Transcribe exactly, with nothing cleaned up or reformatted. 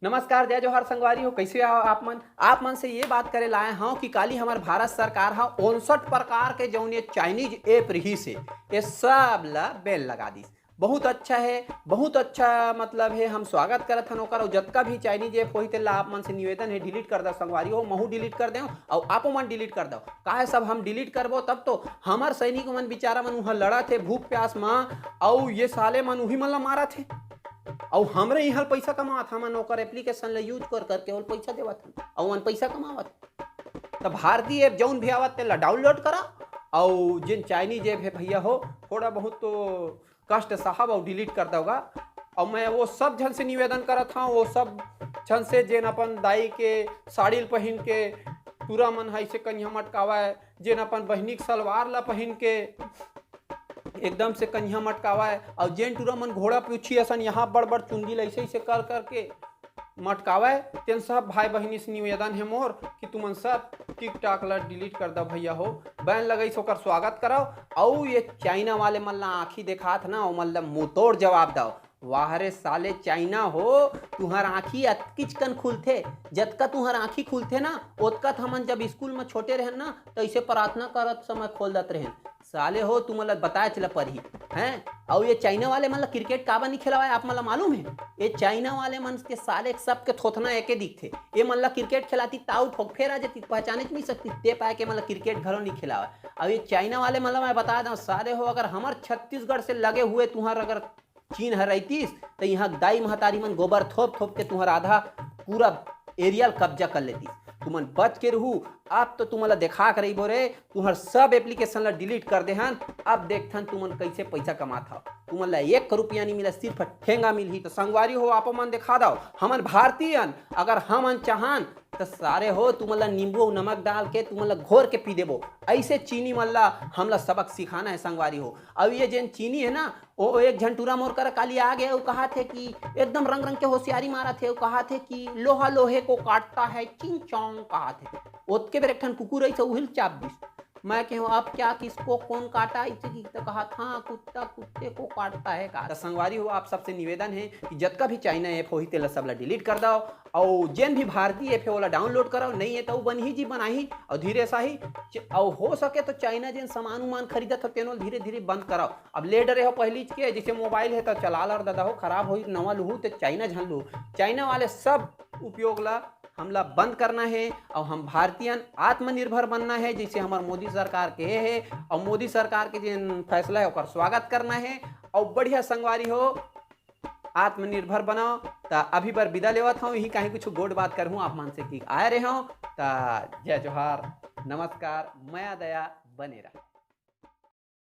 नमस्कार, जय जोहार संगवारी हो, कैसे हो आप मन? आप मन से ये बात करे लाए हव कि काली हमर भारत सरकार ह उनसठ प्रकार के जौन ये चाइनीज ऐप रहिस हे, ये सब ला बैन लगा दिस। बहुत अच्छा है, बहुत अच्छा मतलब है, हम स्वागत करत हन ओकर। अउ जतका भी चाइनीज ऐप होही तेला आप मन से निवेदन है, डिलीट कर दव संगवारी हो, महू डिलीट कर देव अउ आपो मन डिलीट कर दव। काहे सब हम डिलीट करबो तब तो हमर सैनिक मन बेचारा मन उहाँ लड़त हे भूख प्यास म, अउ ये साले मन उही मन ला मारत हे। अउ हमरे इहाँ पैसा कमात, हमन ओकर एप्लीकेशन ला यूज कर करके ओला पैसा देवत हन, अउ ओमन पैसा कमावत। त भारतीय ऐप जौन भी आवत तेला डाउनलोड करा, अउ जेन चाइनीज ऐप है भैया हो, थोड़ा बहुत तो कष्ट साहब अउ डिलीट कर दव गा। अउ मैं वो सब झन से निवेदन करत हव, वो सब झन से जेन अपन दाई के साड़ी ल पहिन के टूरा मन ह ऐसे कनिहा मटकावय, जेन अपन बहिनी के सलवार ला पहिन के एकदम से कनिहा मटकावय, अउ जेन टूरा मन घोड़ा पूछी असन यहाँ बड़ बड़ चुंदी ल ऐसे ऐसे कर करके मटकावय, तेन सब भाई बहिनी से निवेदन है मोर कि तुमन सब TikTok ला डिलीट कर दव भैया हो, बैन लगाइस ओकर स्वागत करव। अउ ये चाइना वाले मन ला आँखी देखात ना, ओमन ला मुंहतोड़ जवाब दव। वाह रे साले चाइना हो, तुहर आँखी अतकिच कन खुलथे, जतका तुहर आँखी खुलथे ना, ओतका त हमन जब स्कूल म छोटे रहेन ना, त ऐसे प्रार्थना करत समय खोल दत रहेन। साले हो, तुमन ला बताए चला परही, हैं? अउ ये चाइना वाले मन ला क्रिकेट काबर नहीं खिलावय, आप मन ला मालूम है? ये चाइना वाले मन के साले सबके थोथना एके दिखथे। ये मन ला क्रिकेट खिलाती त आउट होके फेर आ जाती, पहचाने च नहीं सकती, ते पाए के मन ला क्रिकेट घलो नहीं खिलावय। अब ये चाइना वाले मन ला मैं बता दव, साले हो, अगर हमर छत्तीसगढ़ से लगे हुए तुहर अगर चीन ह रहितिस, त इहाँ दाई महतारी मन गोबर थोप थोप के तुहर आधा पूरा एरिया ल कब्जा कर लेतिस। तुमन बच के रहू, अब तो तुमन ला देखा के रहिबो रे, तुहर सब एप्लीकेशन ला डिलीट कर देहन। अब देखथन तुमन कैसे पैसा कमात हव। तुमन ला एक रुपया नहीं मिला, सिर्फ ठेंगा मिलही। तो संगवारी हो, आपो मन देखा दव, हमन भारतीय अन, अगर हमन चाहन त सारे हो तुमन ला नींबू अउ नमक डाल के तुमन ला घोर के पी देबो। ऐसे चीनी मन ला हमला सबक सिखाना है संगवारी हो। अब ये जेन चीनी है ना, ओ एक झन टूरा मोर करा काली आ गे, अउ कहा थे कि एकदम रंग रंग के होशियारी मारा थे, अउ कहा थे कि लोहा लोहे को काटता है, चिंग चोंग कहा थे। ओतके बेर एक ठन कुकुर अइसे उहिल चाप दिस। मैं कहूँ, अब क्या किसको कौन काटा, इसे की तो कहा था, कुत्ता कुत्ते को काटता है का। तो संगवारी हो, आप सबसे निवेदन है कि जतका भी चाइना ऐप होही तेला सबला डिलीट कर दव, अउ जेन भी भारतीय ऐप है ओला डाउनलोड करव, नहीं है तो बनही जी बनाही, अउ धीरे साही च-, अउ हो सके तो चाइना जेन सामान उमान खरीदत हो तेनो धीरे धीरे बंद करव। अब ले डरे हो पहली के, जैसे मोबाइल है तो चला लर दादा हो, खराब होही नवा लुहू तो चाइना झन लुहू। चाइना वाले सब उपयोग ला हमला बंद करना है, अउ हम भारतीयन आत्मनिर्भर बनना है, जैसे हमर मोदी सरकार के है, अउ मोदी सरकार के जेन फैसला है ओकर स्वागत करना है। अउ बढ़िया संगवारी हो, आत्मनिर्भर बनाओ। त अभी बर विदा लेवत हूँ, यही कहीं कुछ गोठ बात करहूँ आप मन से कि आए रहे हो। त जय जोहार, नमस्कार, मया दया बने रहा।